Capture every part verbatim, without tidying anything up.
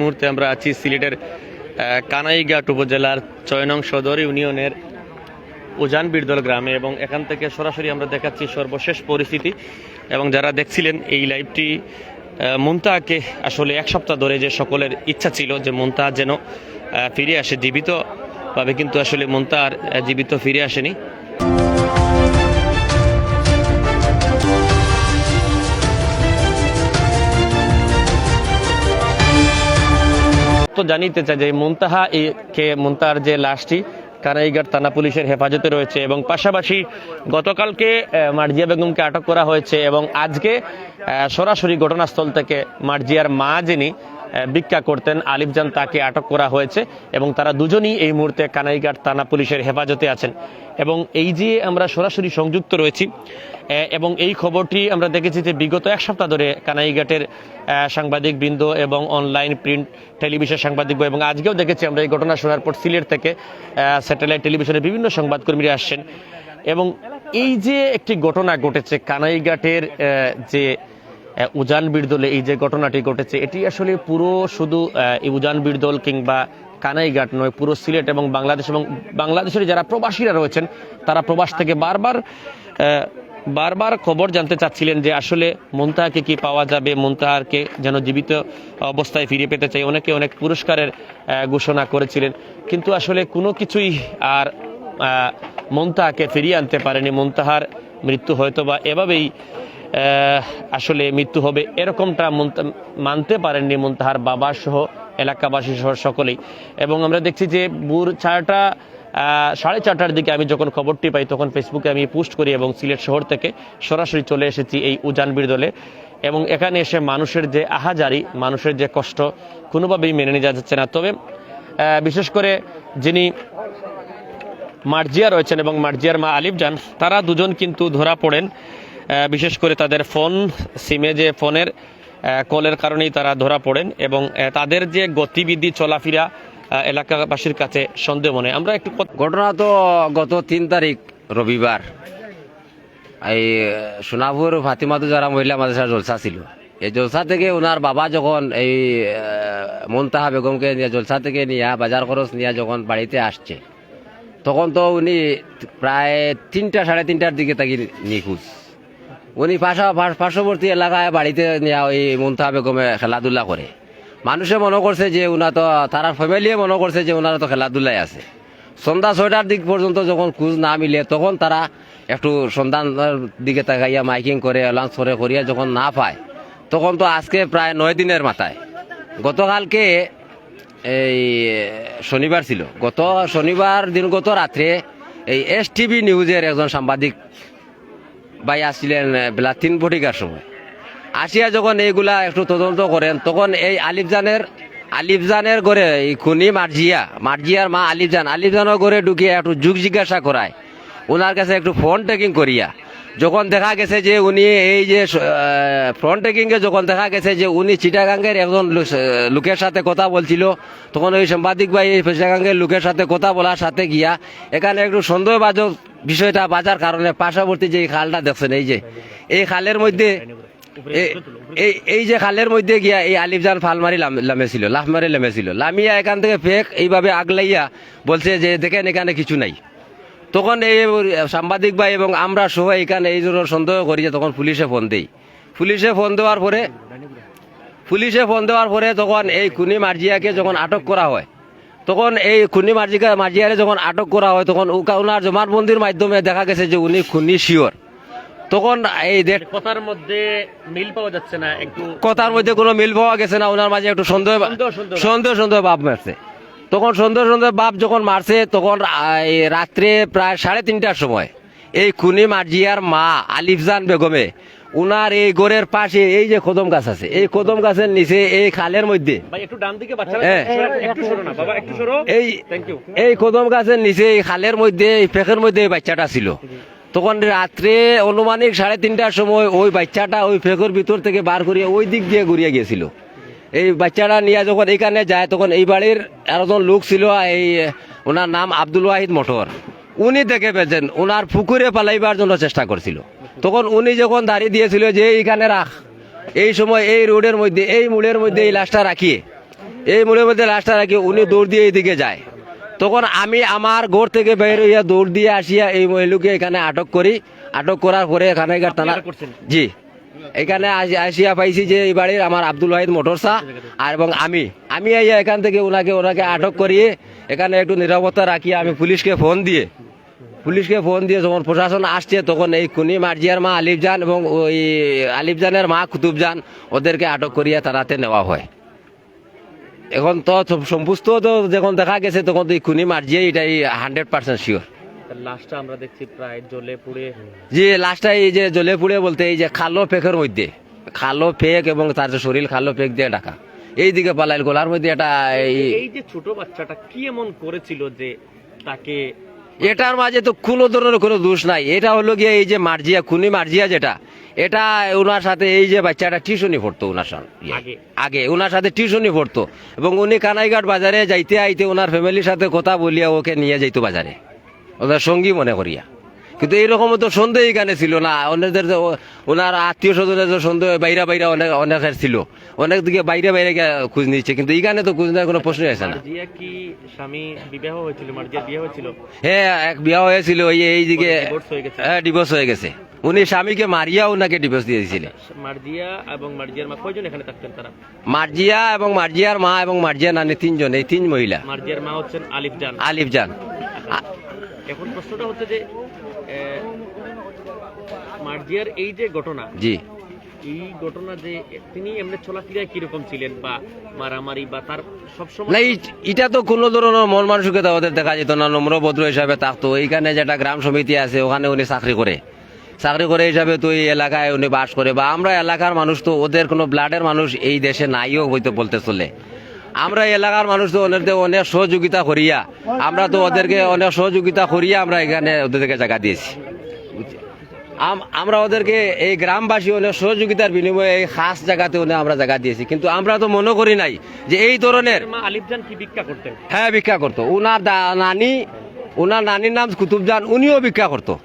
মুহূর্তে আমরা আছি সিলেটের আহ, কানাইঘাট উপজেলার ছয় নং সদর ইউনিয়নের উজান বিরদল গ্রামে এবং এখান থেকে সরাসরি আমরা দেখাচ্ছি সর্বশেষ পরিস্থিতি। এবং যারা দেখছিলেন এই লাইভটি, আহ, মুনতাহাকে আসলে এক সপ্তাহ ধরে যে সকলের ইচ্ছা ছিল যে মুনতাহা যেন আহ, ফিরে আসে জীবিতভাবে, কিন্তু আসলে মুনতাহা আর আহ, জীবিত ফিরে আসেনি। তো জানিতে চাই যে মুনতাহা এই কে মুনতাহার যে লাশটি কানাইঘাট থানা পুলিশের হেফাজতে রয়েছে এবং পাশাপাশি গতকালকে আহ, মার্জিয়া বেগমকে আটক করা হয়েছে এবং আজকে আহ, সরাসরি ঘটনাস্থল থেকে মার্জিয়ার মা যিনি আহ, ভিক্ষা করতেন আলিফ জান, তাকে আটক করা হয়েছে এবং তারা দুজনই এই মুহূর্তে কানাইঘাট থানা পুলিশের হেফাজতে আছেন। এবং এই যে আমরা সরাসরি সংযুক্ত রয়েছি আহ, এবং এই খবরটি আমরা দেখেছি যে বিগত এক সপ্তাহ ধরে কানাইঘাটের আহ, সাংবাদিক বৃন্দ এবং অনলাইন প্রিন্ট টেলিভিশন সাংবাদিক বৃন্দ এবং আজকেও দেখেছি আমরা এই ঘটনা শোনার পর সিলেট থেকে স্যাটেলাইট টেলিভিশনের বিভিন্ন সংবাদকর্মীরা আসছেন এবং এই যে একটি ঘটনা ঘটেছে কানাইঘাটের আহ, যে আহ, উজান বিরদলে এই যে ঘটনাটি ঘটেছে, এটি আসলে পুরো শুধু আহ, এই উজান বিরদল কিংবা কানাইঘাট নয়, পুরো সিলেট এবং বাংলাদেশ এবং বাংলাদেশের যারা প্রবাসীরা রয়েছেন, তারা প্রবাস থেকে বারবার আহ, বারবার খবর জানতে চাচ্ছিলেন যে আসলে মুনতাহাকে কি পাওয়া যাবে, মুনতাহাকে যেন জীবিত অবস্থায় ফিরে পেতে চাই। অনেকে অনেক পুরস্কারের আহ, ঘোষণা করেছিলেন, কিন্তু আসলে কোনো কিছুই আর আহ, মুনতাহাকে ফিরিয়ে আনতে পারেনি। মুনতাহার মৃত্যু হয়তো বা এভাবেই আহ, আসলে মৃত্যু হবে, এরকমটা মুনতা- মানতে পারেননি মুনতাহার বাবা সহ এলাকাবাসী সহ সকলেই। এবং আমরা দেখছি যে ভোর চারটা আহ, সাড়ে চারটার দিকে আমি যখন খবরটি পাই, তখন ফেসবুকে আমি পোস্ট করি এবং সিলেট শহর থেকে সরাসরি চলে এসেছি এই উজান বিরদলে। এবং এখানে এসে মানুষের যে আহাজারি, মানুষের যে কষ্ট, কোনোভাবেই মেনে নেওয়া যাচ্ছে না। তবে আহ, বিশেষ করে যিনি মার্জিয়া রয়েছেন এবং মার্জিয়ার মা আলিফ জান, তারা দুজন কিন্তু ধরা পড়েন। আহ, বিশেষ করে তাদের ফোন, সিমে যে ফোনের আহ, কলের কারণেই তারা ধরা পড়েন এবং আহ, তাদের যে গতিবিধি, চলাফেরা আহ, এলাকাবাসীর কাছে সন্দেহ মনে হয়। আমরা একটু কথা ঘটনা তো গত তিন তারিখ রবিবার এই সোনাপুর ফাতিমাতু জারা মহিলা মাদ্রাসার জলসা ছিল। এই জলসা থেকে ওনার বাবা যখন এই আহ, মুনতাহা বেগমকে নিয়ে জলসা থেকে নিয়ে বাজার খরচ নিয়ে যখন বাড়িতে আসছে, তখন তো উনি প্রায় তিনটা, সাড়ে তিনটার দিকে থাকি নিখোঁজ। উনি পাশা- পাশ- পার্শ্ববর্তী এলাকায় বাড়িতে নিয়ে ওই মুনতাহা বেগমে খেলাধুলা করে। মানুষে মনে করছে যে উনা তো, তারার ফ্যামিলিয়ে মনে করছে যে উনারা তো খেলাধুলায় আছে। সন্ধ্যা ছয়টার দিক পর্যন্ত যখন খোঁজ না মিলে, তখন তারা একটু সন্ধানর দিকে তাকাইয়া মাইকিং করে, অ্যালাউন্স করে, করিয়া যখন না পায়, তখন তো আজকে প্রায় নয় দিনের মাথায়, গতকালকে এই শনিবার ছিল, গত শনিবার দিন, গত রাত্রে এই এস টিভি নিউজের একজন সাংবাদিক ভাই আসছিলেন, আহ, বেলা তিন ফটিকার সময়। আসিয়া যখন এইগুলা একটু তদন্ত করেন, তখন এই আলিফ জানের, আলিফ জানের ঘরে এই খুনি মার্জিয়া, মার্জিয়ার মা আলিফ জান, আলিফ জানের ঘরে ঢুকিয়া একটু যুগ জিজ্ঞাসা করায়, ওনার কাছে একটু ফোন ট্র্যাকিং করিয়া যখন দেখা গেছে যে উনি এই যে, আহ, ফোন ট্র্যাকিংয়ে যখন দেখা গেছে যে উনি চিটাগাঙ্গের একজন লো-, আহ, লোকের সাথে কথা বলছিল, তখন ওই সাংবাদিক ভাই এই চিটাগাঙ্গের লোকের সাথে কথা বলার সাথে গিয়া এখানে একটু সন্দেহবাদক বিষয়টা বাজার কারণে পার্শ্ববর্তী যে খালটা দেখছেন, এই যে এই খালের মধ্যে, এ-, এই, এই যে খালের মধ্যে গিয়া এই আলিফ জান ফাল মারি লাম-, লামেছিল, লাফ মারি লামেছিল, লামিয়া এখান থেকে ফেক এইভাবে আগলাইয়া বলছে যে, "দেখেন, এখানে কিছু নাই।" তখন এই সাংবাদিক ভাই এবং আমরা সহ এখানে এই জন্য সন্দেহ করি যে তখন পুলিশে ফোন দেই। পুলিশে ফোন দেওয়ার পরে, পুলিশে ফোন দেওয়ার পরে তখন এই খুনি মার্জিয়াকে যখন আটক করা হয়, তখন এই খুনি মার্জিকা-, মার্জিয়ারে যখন আটক করা হয়, তখন উকা-, উনার জমানবন্দির মাধ্যমে দেখা গেছে যে উনি খুনি শিওর। তখন এই দেখ- কথার মধ্যে মিল পাওয়া যাচ্ছে না, একটু কথার মধ্যে কোনো মিল পাওয়া গেছে না, ওনার মাঝে একটু সন্দেহ, সন্দেহ, সন্দেহ। সন্দেহ, সন্দেহ ভাব মারছে। তখন সন্দেহ, সন্দেহ ভাব যখন মারছে, তখন, আহ, এই রাত্রে প্রায় সাড়ে তিনটার সময় এই খুনি মার্জিয়ার মা আলিফজান বেগমে উনার এই ঘরের পাশে এই যে কদম গাছ আছে, এই কদম গাছের নিচে এই খালের মধ্যে, ভাই, একটু ডান দিকে বাচ্চারা, হ্যাঁ। একটু সরো না, বাবা, একটু সরো। এই, থ্যাংক ইউ। এই কদম গাছের নিচে এই খালের মধ্যে, এই ফেকের মধ্যে এই বাচ্চাটা ছিল। তখন রাত্রে আনুমানিক সাড়ে তিনটার সময় ওই বাচ্চাটা ওই ফেকর ভিতর থেকে বার করিয়া ওই দিক দিয়ে ঘুরিয়া গেছিল। এই বাচ্চাটা নিয়ে যখন এখানে যায়, তখন এই বাড়ির আরো জন লোক ছিল, এই ওনার নাম আব্দুল ওয়াহিদ মোটর, উনি দেখে ফেলছেন, ওনার পুকুরে পালাইবার জন্য চেষ্টা করছিল। তখন উনি যখন দাঁড়িয়ে দিয়েছিল যে, "এইখানে রাখ", এই সময় এই রোডের মধ্যে, এই মোড়ের মধ্যে এই লাশটা রাখিয়ে এই মোড়ের মধ্যে লাশটা রাখি উনি দৌড় দিয়ে এইদিকে যায়। তখন আমি আমার ঘর থেকে বের হইয়া দৌড় দিয়ে আসিয়া এই মহিলাকে এখানে আটক করি। আটক করার পরে এখানে থানা, জি, এখানে আসিয়া পাইছি যে এই বাড়ির আমার আব্দুল ওয়াহিদ মোটরসা আর এবং আমি আমি আইয়া এখান থেকে ওনাকে ওনাকে আটক করিয়ে এখানে একটু নিরাপত্তা রাখিয়া আমি পুলিশকে ফোন দিয়ে পুলিশকে ফোন দিয়ে যখন প্রশাসন আসছে, তখন এই খুনি মার্জিয়ার মা আলিফ জান এবং ওই আলিফ জানের মা কুতুব জান, ওদেরকে আটক করিয়া থানাতে নেওয়া হয়। এখন তো সব- সমস্ত তো যখন দেখা গেছে, তখন তো এই খুনি মার্জিয়া, এটাই হান্ড্রেড পার্সেন্ট শিওর। তার লাশটা আমরা দেখছি প্রায় জ্বলে পুড়ে। জি, লাশটা এই যে জ্বলে পুড়ে বলতে এই যে কালো পেকের মধ্যে, কালো পেক এবং তার যে শরীর কালো পেক দিয়ে ঢাকা, এইদিকে পালাইল গলার মধ্যে এটা এই এই যে ছোট বাচ্চাটা কি এমন করেছিল যে তাকে এটার মাঝে তো কোনো ধরনের কোনো দোষ নাই। এটা হলো গিয়ে এই যে মার্জিয়া, খুনি মার্জিয়া যেটা, এটা ওনার সাথে এই যে বাচ্চাটা টিউশনি পড়তো ওনার সাথে, ইয়ে, আগে। আগে ওনার সাথে টিউশনি পড়তো এবং উনি কানাইঘাট বাজারে যাইতে আইতে ওনার ফ্যামিলির সাথে কথা বলিয়া ওকে নিয়ে যাইতো বাজারে, ওনার সঙ্গী মনে করিয়া। কিন্তু এইরকম তো সন্দেহ এখানে ছিল না। ওনাদের যে ও- ওনার আত্মীয় স্বজনের যে সন্দেহ বাইরে বাইরে অনেক অনেকের ছিল, অনেক দিকে বাইরে বাইরে গিয়ে খোঁজ নিচ্ছে, কিন্তু এখানে তো খোঁজ নেওয়ার কোনো প্রশ্নই আসে না। মার্জিয়া কি স্বামী বিবাহ হয়েছিল? মার্জিয়া বিয়ে হয়েছিল? হ্যাঁ, এক বিয়া হয়েছিল, ওই এইদিকে। পরে ডিভোর্স হয়ে গেছে? হ্যাঁ, ডিভোর্স হয়ে গেছে। উনি স্বামীকে মারিয়া ওনাকে ডিভোর্স দিয়ে দিয়েছিলেন। মার্জিয়া এবং মার্জিয়ার মা কয়জন এখানে থাকতেন তারা? মার্জিয়া এবং মার্জিয়ার মা এবং মার্জিয়ার নানি তিনজন, এই তিন মহিলা। মার্জিয়ার মা হচ্ছেন আলিফ জান। আলিফ জান। আ- এখন প্রশ্নটা হচ্ছে যে এ, মার্জিয়ার এই যে ঘটনা, জি। এই ঘটনা যে তিনি এমনি চলাফেরায় কিরকম ছিলেন বা মারামারি বা তার সবসময় না, এই- এটা তো কোনো ধরনের মন মানসিকতা ওদের দেখা যেত না, নম্র ভদ্র হিসাবে থাকতো। এইখানে যেটা গ্রাম সমিতি আছে, ওখানে উনি চাকরি করে, চাকরি করে হিসাবে তো এই এলাকায় উনি বাস করে, বা আমরা এলাকার মানুষ তো ওদের কোনো ব্লাডের মানুষ এই দেশে নাইও হয়তো বলতে চলে। আমরা এই এলাকার মানুষ তো ওদেরকে অনেক সহযোগিতা করিয়া, আমরা তো ওদেরকে অনেক সহযোগিতা করিয়া আমরা এখানে ওদেরকে জায়গা দিয়েছি। আম- আমরা ওদেরকে এই গ্রামবাসী অনেক সহযোগিতার বিনিময়ে এই খাস জায়গাতে ওদের আমরা জায়গা দিয়েছি, কিন্তু আমরা তো মনে করি নাই যে এই ধরনের। মা আলিফ জান কি ভিক্ষা করতেন? হ্যাঁ, ভিক্ষা করতো। ওনার দা- নানি, ওনার নানির নাম কুতুব জান, উনিও ভিক্ষা করতো।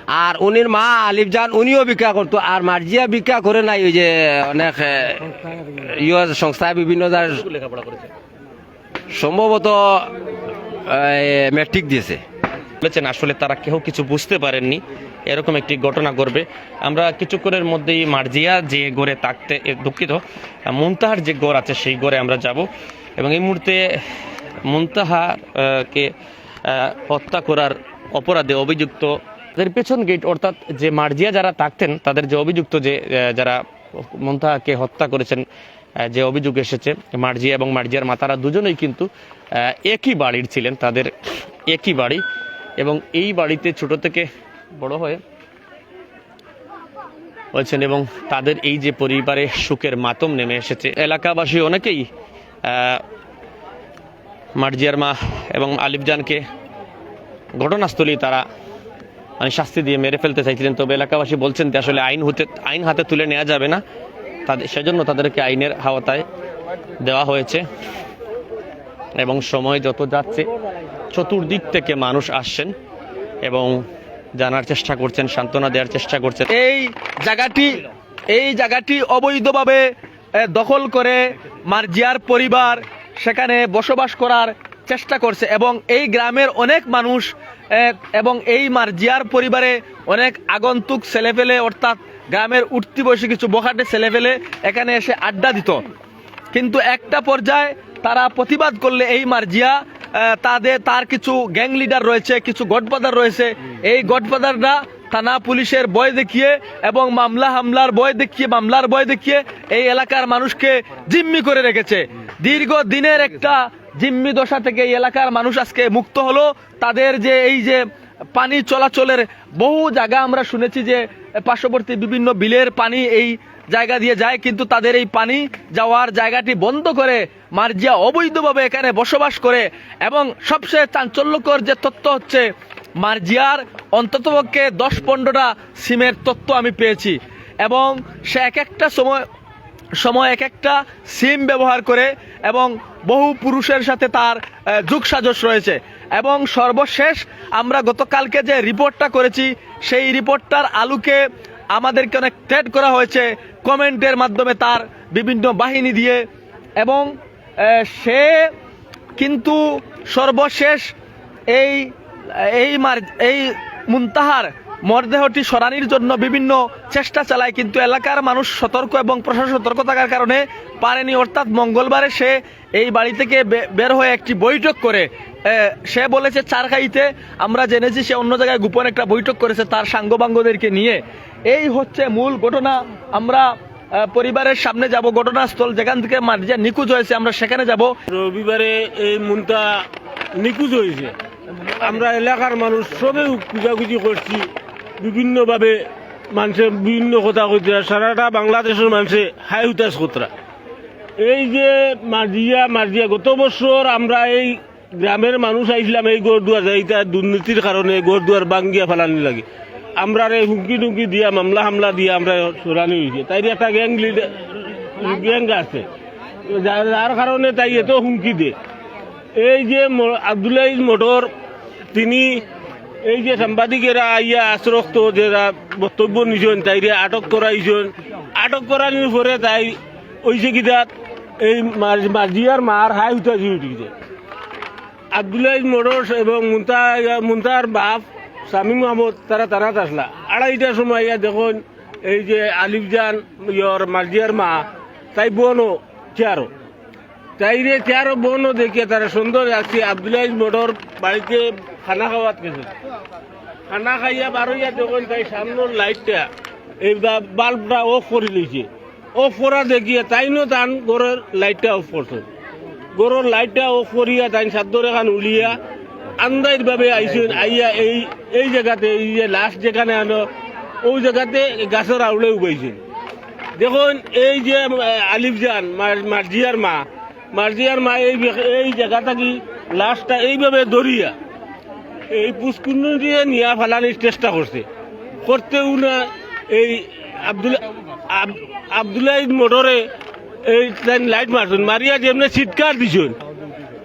আর উনির মা আলিফ জান, উনিও ভিক্ষা করতো। আর মার্জিয়া ভিক্ষা করে নাই, ওই যে অনেক এ, ইয়ে সংস্থায় বিভিন্ন জায়গায় লেখাপড়া করেছে। সম্ভবত মেট্রিক দিয়েছে। বলেছেন আসলে তারা কেউ কিছু বুঝতে পারেননি এরকম একটি ঘটনা ঘটবে। আমরা কিছুক্ষণের মধ্যেই মার্জিয়া যে ঘরে থাকতে, এ, দুঃখিত, আহ, মুনতাহার যে ঘর আছে সেই ঘরে আমরা যাব এবং এই মুহূর্তে মুনতাহা, আহ, কে, আহ, হত্যা করার অপরাধে অভিযুক্ত তাদের পেছন গেট, অর্থাৎ যে মার্জিয়া যারা থাকতেন তাদের যে অভিযুক্ত যে, আহ, যারা মুনতাহাকে হত্যা করেছেন, আহ, যে অভিযোগ এসেছে মার্জিয়া এবং মার্জিয়ার মা, তারা দুজনেই কিন্তু, আহ, একই বাড়ির ছিলেন, তাদের একই বাড়ি এবং এই বাড়িতে ছোট থেকে বড় হয়ে হয়েছেন এবং তাদের এই যে পরিবারে শোকের মাতম নেমে এসেছে। এলাকাবাসী অনেকেই, আহ, মার্জিয়ার মা এবং আলিফ জানকে ঘটনাস্থলেই তারা মানে শাস্তি দিয়ে মেরে ফেলতে চাইছিলেন। তবে এলাকাবাসী বলছেন যে আসলে আইন হতে, আইন হাতে তুলে নেওয়া যাবে না, তাদের, সেজন্য তাদেরকে আইনের আওতায় দেওয়া হয়েছে এবং সময় যত যাচ্ছে চতুর্দিক থেকে মানুষ আসছেন এবং জানার চেষ্টা করছেন, সান্ত্বনা দেওয়ার চেষ্টা করছেন। এই জায়গাটি, এই জায়গাটি অবৈধভাবে, এ, দখল করে মার্জিয়ার পরিবার সেখানে বসবাস করার চেষ্টা করছে এবং এই গ্রামের অনেক মানুষ, এ, এবং এই মার্জিয়ার পরিবারে অনেক আগন্তুক ছেলেপেলে, অর্থাৎ গ্রামের উঠতি বয়সী কিছু বখাটে ছেলেপেলে এখানে এসে আড্ডা দিত। কিন্তু একটা পর্যায়ে তারা প্রতিবাদ করলে এই মার্জিয়া, আহ, তাদের, তার কিছু গ্যাং লিডার রয়েছে, কিছু গডফাদার রয়েছে, এই গডফাদাররা থানা পুলিশের ভয় দেখিয়ে এবং মামলা হামলার ভয় দেখিয়ে, মামলার ভয় দেখিয়ে এই এলাকার মানুষকে জিম্মি করে রেখেছে। দীর্ঘ দিনের একটা জিম্মি দশা থেকে এই এলাকার মানুষ আজকে মুক্ত হলো। তাদের যে এই যে পানি চলাচলের বহু জায়গা আমরা শুনেছি যে পার্শ্ববর্তী বিভিন্ন বিলের পানি এই জায়গা দিয়ে যায়, কিন্তু তাদের এই পানি যাওয়ার জায়গাটি বন্ধ করে মার্জিয়া অবৈধভাবে এখানে বসবাস করে। এবং সবচেয়ে চাঞ্চল্যকর যে তথ্য হচ্ছে, মার্জিয়ার অন্ততপক্ষে দশ পনেরোটা সিমের তথ্য আমি পেয়েছি এবং সে এক একটা সময় সময় এক একটা সিম ব্যবহার করে এবং বহু পুরুষের সাথে তার, আহ, যোগসাজশ রয়েছে। এবং সর্বশেষ আমরা গতকালকে যে রিপোর্টটা করেছি, সেই রিপোর্টটার আলোকে আমাদেরকে অনেক থ্রেট করা হয়েছে কমেন্টের মাধ্যমে, তার বিভিন্ন বাহিনী দিয়ে। এবং আহ, সে কিন্তু সর্বশেষ এই এই মার এই মুনতাহার মরদেহটি সরানির জন্য বিভিন্ন চেষ্টা চালায়, কিন্তু এলাকার মানুষ সতর্ক এবং প্রশাসন সতর্ক থাকার কারণে পারেনি। অর্থাৎ মঙ্গলবারে সে এই বাড়ি থেকে বে- বের হয়ে একটি বৈঠক করে, আহ, সে বলেছে চা খাইতে। আমরা জেনেছি সে অন্য জায়গায় গোপন একটা বৈঠক করেছে তার সাঙ্গপাঙ্গদেরকে নিয়ে। এই হচ্ছে মূল ঘটনা। আমরা আহ, পরিবারের সামনে যাব, ঘটনাস্থল যেখান থেকে মার্জিয়া নিখোঁজ হয়েছে আমরা সেখানে যাব। রবিবারে এই মুনতা নিখোঁজ হয়েছে। আমরা এলাকার মানুষ সবে খুঁজাখুঁজি করছি, বিভিন্নভাবে মানুষে বিভিন্ন কথা কইতরা, সারাটা বাংলাদেশের মানুষে হাই হুতাশ করতরা। এই যে মার্জিয়া মার্জিয়া গত বছর আমরা এই গ্রামের মানুষ আইছিলাম এই ঘর দুয়ার, ইতা দুর্নীতির কারণে ঘর দুয়ার ভাঙ্গিয়া ফালানি লাগে। আমরারে হুমকি টুমকি দিয়া, মামলা হামলা দিয়া আমরা সরানি হয়েছে। তাইর একটা গ্যাং লিডার, গ্যাং আছে, যার যার কারণে তাই এত হুমকি দে। এই যে ম- আব্দুল আজিজ মোটর, তিনি এই যে সাংবাদিকেরা আইয়া আশ্রক্ত যারা বক্তব্য নিছেন, তাইরে আটক করাইছেন। আটক করানির পরে তাই ওই যে কিতা এই মার- মার্জিয়ার মার হাই হুতাশ হয়ে উঠেছে। আব্দুল আজিজ মোটর এবং মুন্তা মুন্তার বাপ শামীম আহমদ তারা তারা আসলা। আড়াইটার সময় আইয়া দেখইন এই যে আলিফ জান, ইয়র মার্জিয়ার মা, তাই বনো চেয়ারো। তাইরে চেয়ারো বনো দেখিয়া তারা সুন্দর আসি আব্দুল আজিজ মোটর বাড়িতে খানা খাওয়াত গেছে। খানা খাইয়া বারইয়া দেখইন তাই সামনের লাইটটা, এই বা-, বাল্বটা অফ করি লইছে। অফ করা দেখিয়া তাইনও তান ঘরর লাইটটা অফ করছে। ঘরর লাইটটা অফ করিয়া তাইন চাদ্দর এখান উলিয়া আন্দাইর ভাবে আইছেন, আইয়া এই, এই জায়গাতে, এই যে লাশ যেখানে আনো, ওই জায়গাতে গাছর আউলে উবাইছেন। দেখইন এই যে, আহ, আলিফ জান, মার-, মার্জিয়ার মা, মার্জিয়ার মা এই বে-, এই জায়গা থাকি লাশটা এইভাবে ধরিয়া এই পুষ্কুন্নি দিয়ে নিয়া ফালানির চেষ্টা করছে, করতেও না এই আব্দুল আব- আব্দুল আজিজ মোটরে এই তাই লাইট মারছেন, মারিয়া যেমনে চিৎকার দিছেন,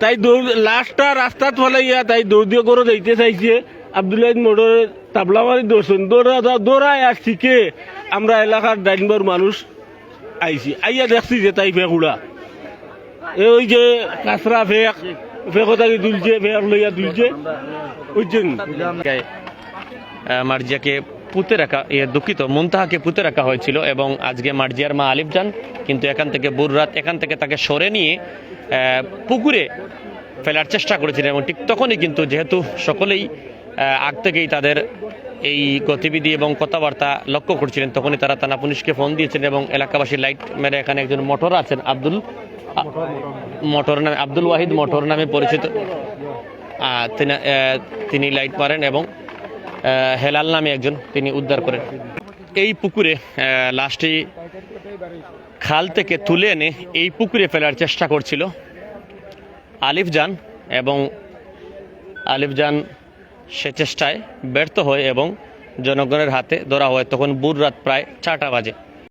তাই দৌড় লাশটা রাস্তাত ফালাইয়া তাই দৌড় দিয়ে করে যাইতে চাইছে। আব্দুল আজিজ মোটরে তাবলা মারি ধরছেন, দৌড়া দৌড়ায় আর শিখে আমরা এলাকার ডাইনবার মানুষ আইছি, আইয়া দেখছি যে তাই ফেকুড়া। এ ওই যে কাঁচরা ফেক, ফেকো থাকি তুলছে, ফেক লইয়া তুলছে, বুঝছেন? আহ, মার্জিয়াকে পুঁতে রাখা, এ, দুঃখিত, মুন্তাহাকে পুঁতে রাখা হয়েছিল এবং আজকে মার্জিয়ার মা আলিফ জান কিন্তু এখান থেকে ভোর রাত এখান থেকে তাকে সরে নিয়ে, আহ, পুকুরে ফেলার চেষ্টা করেছিলেন এবং ঠিক তখনই কিন্তু যেহেতু সকলেই, আহ, আগ থেকেই তাদের এই গতিবিধি এবং কথাবার্তা লক্ষ্য করছিলেন, তখনই তারা থানা পুলিশকে ফোন দিয়েছেন এবং এলাকাবাসী লাইট মেরে এখানে একজন মোটর আছেন আব্দুল, আ, মোটর নামে, আব্দুল ওয়াহিদ মোটর নামে পরিচিত, আহ, তিনি, আহ, তিনি লাইট মারেন এবং, আহ, হেলাল নামে একজন তিনি উদ্ধার করেন। এই পুকুরে, আহ, লাশটি খাল থেকে তুলে এনে এই পুকুরে ফেলার চেষ্টা করছিল আলিফ জান এবং আলিফ জান সে চেষ্টায় ব্যর্থ হয় এবং জনগণের হাতে ধরা হয়। তখন ভোর রাত প্রায় চারটা বাজে।